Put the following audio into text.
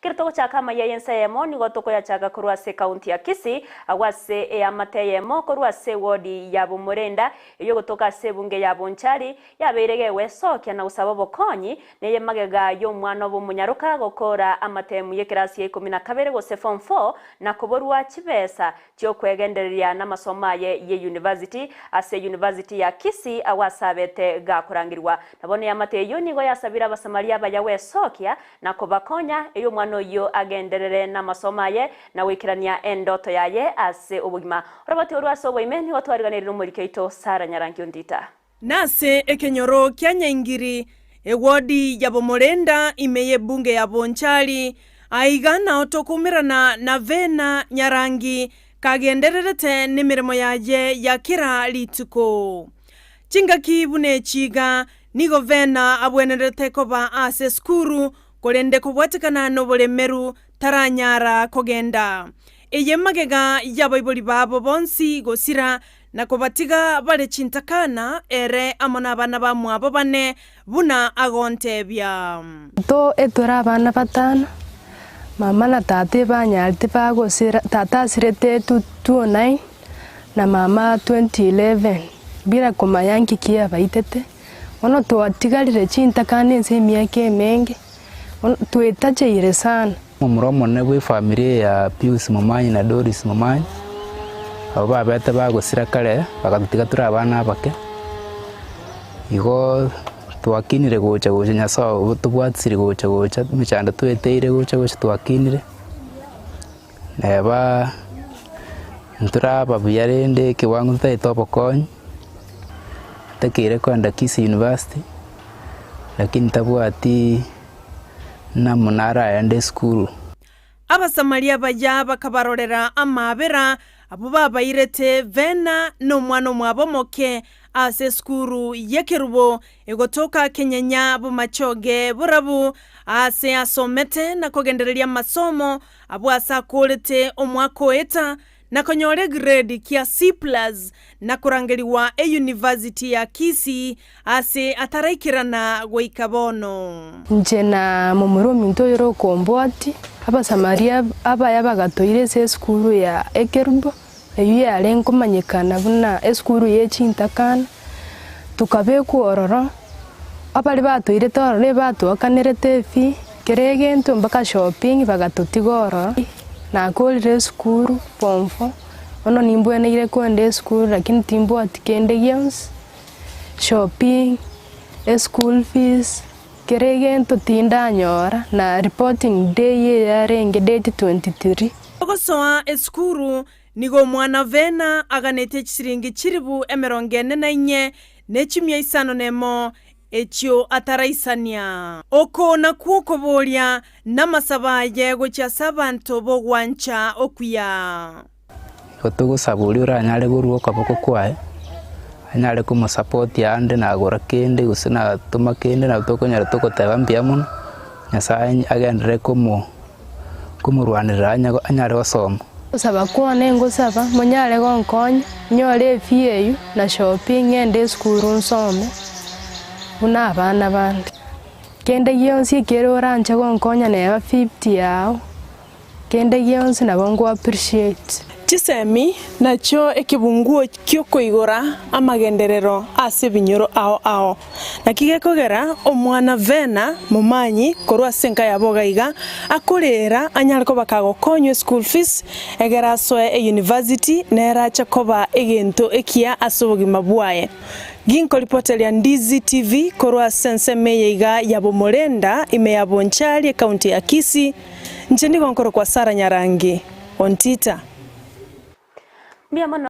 Ekero togochaka amayia y'ense eyemo nigo tokoyachaka korwa ase ekaunti ya Kisii, agwo ase eamate eyemo korwa ase ewodi ya Bomorenda eyio egotoka ase ebunge ya Bonchari yabeire gegwesokia na gosaba obokonyi neye magega y'omwana obo omonyaroka gokora amatemu y'ekerasi ya ikomi na kabere gose form four na koborwa chibesa chi'okwegendereria namasomo aye ye university ase University ya Kisii agwo ase abete gakorangerigwa. Na bono eamate eyio nigo yasabire Abasamaria abaya gwesokia na kobakonya, erio omwana oyio agenderere namasomo aye na goikerania endoto yaye ase obogima. Oroboti orwo ase oboime nigo twariganeirie nomoriki oito Sarah Nyarangi Ondita. Nase ekenyoro kia Nyaingiri, ewodi ya Bomorenda ime y'ebunge ya Bonchari, aiga nao tokoumerana na Vena Nyarangi kagendererete nemeremo yaye ya kera rituko. Chingaki buna echi iga, nigo Vena abwenerete koba ase esukuru, korende kobwatekana noboremeru taranyara kogenda. Eye magega y'abaibori babo bonsi gosira na kobatiga bare chintakana, ere amo nabana bamwabo bane, buna agontebia. Intwe etore abana batano, mama na tata ebanyarete bagosira, tata asirete 2009 na mama 2011, bila komanya nki kiabaitete. Bono twatigarire chintakana ense emiaka emenge, bono twetacheire sana. Omomura omonene bw'efamiri eye ya Pius Momanyi na Doris Momanyi, abwo babete bagosira kare bagatotiga tore abana abake, igo twakinire gocha gocha Nyasae obo tobwatisire gocha gocha emechando tweteire gocha gocha twakinire, neba ntoraba buya rende ekewango totagete obokonyi, ntakeire kogenda Kisii University, lakini ntabwati. Namuna araende esukuru. Abasamaria abaya bakabarorera amaabera abwo babairete Vena na omwana omwabo omoke ase esukuru y'ekerubo egotoka Kenyenya Bomachoge Borabu, aase asomete na kogendereria amasomo abwo ase akoorete omwaka oeta na konyora egrade kia C plus na korangerigwa eyunivasiti ya Kisii ase ataraikerana goika bono. Inche na momura ominto oyore okombwatia, Abasamaria abaya bagatoira ase esukuru ya Ekerubo, eyio yarenge komanyekana buna esukuru ye chintakana, tokabekwa ororo, abaria batoirete ororo ebatoakanerete efee, kera egento mpaka shopping bagatotiga ororo. Nakorire esukuru form four, bono nimbweneire kogenda esukuru lakini timbwati kende gionsi, shopping, eschool fees, kera egento tindanyora na reporting day eye yarenge date 23. Ogosoa esukuru nigo omwana Vena aganetie chisiringi chilifu emerongo ene na inye, ne chimia isano nemo, echio ataraisania. Oko nakwo okoboria namasabo aye gochia ase abanto b'ogwancha okuya. Igo togosaba oria oranyare korua okoboko kwaye, anyare komosapoti ande nagora kende gose natoma kende nabo tokonyara togoteba mbuya mono, Nyasaye agenderere komo komorwanerera anyare gosoma. Gosaba kwane ngosaba monyare gonkonya, nyore efee eyio na shopping ng'ende esukuru nsome buna abana bande. Kende gionsi ekere oranche gonkonya neba 50 yao, Kende gionsi nabo nko appreciate. Chisemi nachio ekebunguo gi'okoigora amagenderero ase ebinyoro ao ao. Naki gekogera omwana Vena Momanyi korwa ase enka yabo iga iga akoreera anyare koba kagokonywa eschool fees egere asoe euniversity nere ache koba egento ekiya ase obogima bwaye. Ginkoripoteria Ndizi TV korwa ase ensemo eye iga ya Bomorenda ime ya Bonchari ecounty ya Kisii. Inche nigo nkorokwa Sara Nyarangi, Ontita. Mbuya mono.